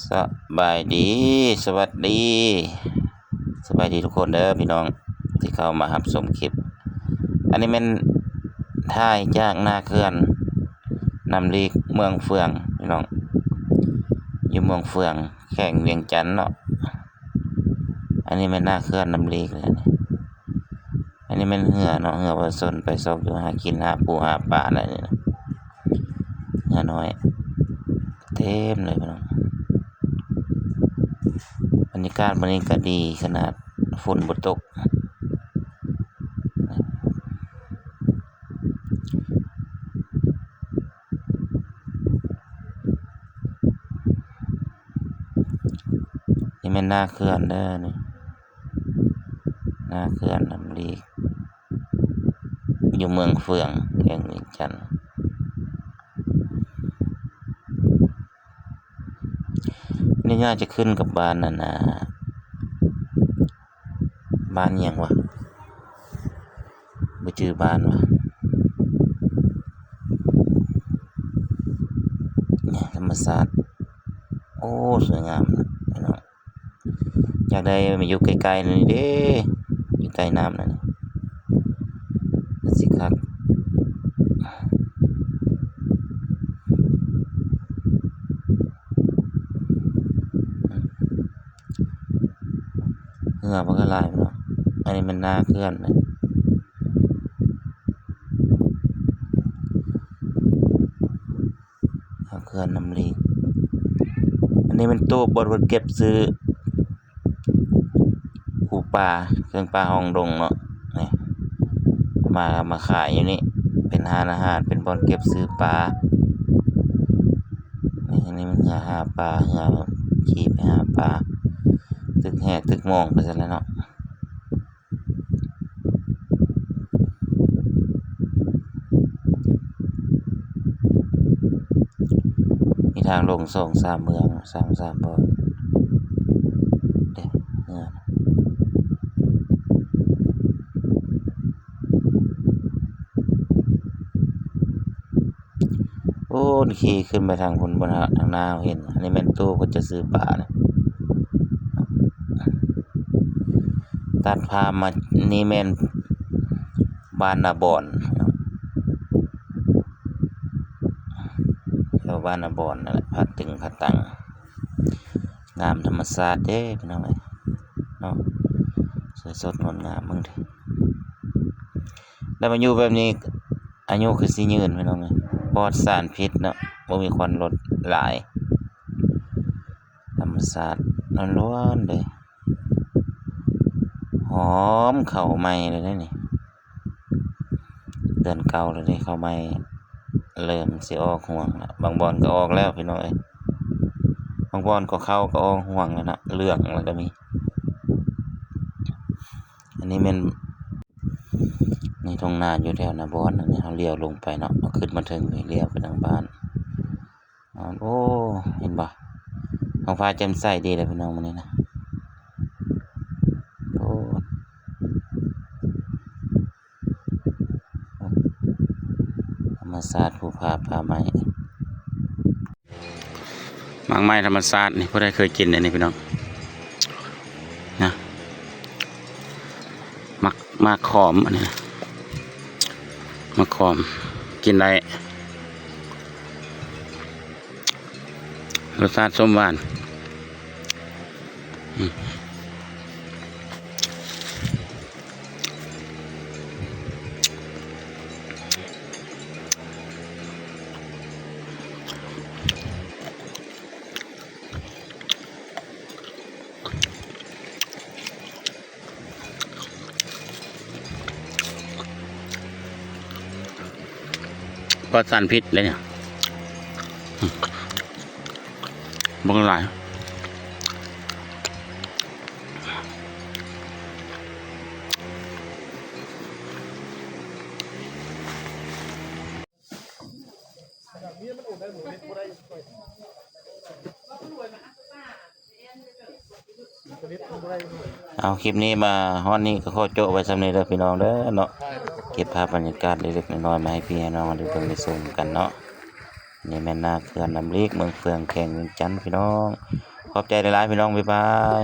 ສະບາຍດີ ສະຫວັດດີ ສະບາຍດີທຸກຄົນເດີພີ່ນ້ອງ ທີ່ເຂົ້າມາຮັບຊົມຄລິບ. ອັນນີ້ແມ່ນຖ່າຍຈາກໜ້າເຂື່ອນນ້ຳລີກເມືອງເຟືອງພີ່ນ້ອງ ຢູ່ເມືອງເຟືອງ ແຂວງວຽງຈັນເນາະ. ອັນນີ້ແມ່ນໜ້າເຂື່ອນນ້ຳລີກເລີຍ. ອັນນີ້ແມ່ນເຮືອເນາະ ເຮືອປະຊາຊົນໄປຊອກຢູ່ຫາກິນ ຫາປູຫາປາໄດ້ນີ້ນະ ເຮືອນ້ອຍເຕັມເລີຍພີ່ນ້ອງ. ບັນຍາກາດມື້ນີ້ກະດີຂະໜາດ ຝົນບໍ່ຕົກ. ນີ້ແມ່ນໜ້າເຂື່ອນເດີນີ້ ໜ້າເຂື່ອນນ້ຳລີກ ຢູ່ເມືອງເຟືອງ ແຂວງວຽງຈັນ. ນີ້ໜ້າຈະຂຶ້ນກັບບ້ານອັນນ່າ ບ້ານຫຍັງວະ ບໍ່ຈື່ບ້ານວະ. ນີ້ທຳມະຊາດ ໂອ້ ສວຍງາມນະພີ່ນ້ອງ. ຢາກໄດ້ມາຢູ່ໃກ້ໆ ນີ້ເດ້ ຢູ່ໃຕ້ນ້ຳນັ້ນ ຄືຊິຄັກ. ເຮືອມັນກໍຫຼາຍເນາະ ອັນນີ້ແມ່ນໜ້າເຂື່ອນເດ້ ເຂື່ອນນ້ຳລີກ. ອັນນີ້ແມ່ນຕູ້ບ່ອນເພິ່ນເກັບຊື້ປູປາ ເຄື່ອງປ່າຮອງດົງເນາະ ນີ້ ມາ ມາຂາຍຢູ່ນີ້ ເປັນຮ້ານອາຫານ ເປັນບ່ອນເກັບຊື້ປາ. ນີ້ ອັນນີ້ມັນເຮືອຫາປາ ເຮືອຂີ່ໄປຫາປາ ຕຶກແຫຕຶກມອງໄປຊັ້ນແຫຼະເນາະ. ມີທາງລົງສອງສາມເມືອງ ສອງສາມບ່ອນເດ້ ເຮືອ. ໂອ້ ຂີ່ຂຶ້ນໄປທາງພຸ້ນ ບໍ່ນະ ທາງໜ້າເຮົາເຫັນ. ອັນນີ້ແມ່ນຕູ້ເພິ່ນຈະຊື້ປານະ. ຕັດພາບມາ ນີ້ແມ່ນບ້ານນາບອນເນາະ ແຖວບ້ານນາບອນນັ້ນແຫຼະ ຜາຕຶງຜາຕັງ. ງາມທຳມະຊາດເດ້ພີ່ນ້ອງເອີຍເນາະ ສວຍສົດງົດງາມເບິ່ງເດ້. ໄດ້ມາຢູ່ແບບນີ້ ອາຍຸຄືຊິຍືນພີ່ນ້ອງເອີຍ ປອດສານພິດເນາະ ບໍ່ມີຄວັນລົດຫຼາຍ ທຳມະຊາດລ້ວນໆເລີຍ. ຫອມເຂົ້າໃໝ່ແລ້ວເດ້ນີ້ ເດືອນເກົ້າແລ້ວເດ້ ເຂົ້າໃໝ່ເລີ່ມຊິອອກຮວງແລ້ວ ບາງບ່ອນກໍອອກແລ້ວພີ່ນ້ອງເອີຍ ບາງບ່ອນກໍເຂົ້າກໍອອກຮວງແລ້ວເນາະ ເຫຼືອງແລ້ວກໍມີ. ອັນນີ້ແມ່ນ ໃນທົ່ງນາຢູ່ແຖວນາບອນ ອັນນີ້ເຮົາລ້ຽວລົງໄປເນາະ ເຮົາຂຶ້ນມາເທິງນີ້ ລ້ຽວໄປທາງບ້ານ. ໂອ້ ເຫັນບໍ່ ທ້ອງຟ້າແຈ່ມໃສດີແລ້ວພີ່ນ້ອງມື້ນີ້ນະ. ໂອ້ ທຳມະຊາດ ພູຜາ ປ່າໄມ້ ໝາກໄມ້ທຳມະຊາດນີ້ ຜູ້ໃດເຄີຍກິນແດ່ນີ້ພີ່ນ້ອງນະ ໝາກ ໝາກຂອມ ອັນນີ້ນະ ໝາກຂອມ ກິນໄດ້ ລົດຊາດສົ້ມຫວານ. ປອດສານພິດເດ້ນີ້ ບັກຫຼາຍ. ເອົາ ຄລິບນີ້ມາຮອດນີ້ກໍຂໍໂຈະໄວ້ຊ່ຳນີ້ເດີພີ່ນ້ອງເດີເນາະ ເກັບພາບບັນຍາກາດເລັກໆນ້ອຍໆມາໃຫ້ພີ່ໃຫ້ນ້ອງໄດ້ເບິ່ງໄດ້ຊົມກັນເນາະ. ນີ້ແມ່ນໜ້າເຂື່ອນນ້ຳລິກ ເມືອງເຟືອງ ແຂວງວຽງຈັນ ພີ່ນ້ອງ. ຂອບໃຈຫຼາຍໆ ພີ່ນ້ອງ ບາຍບາຍ.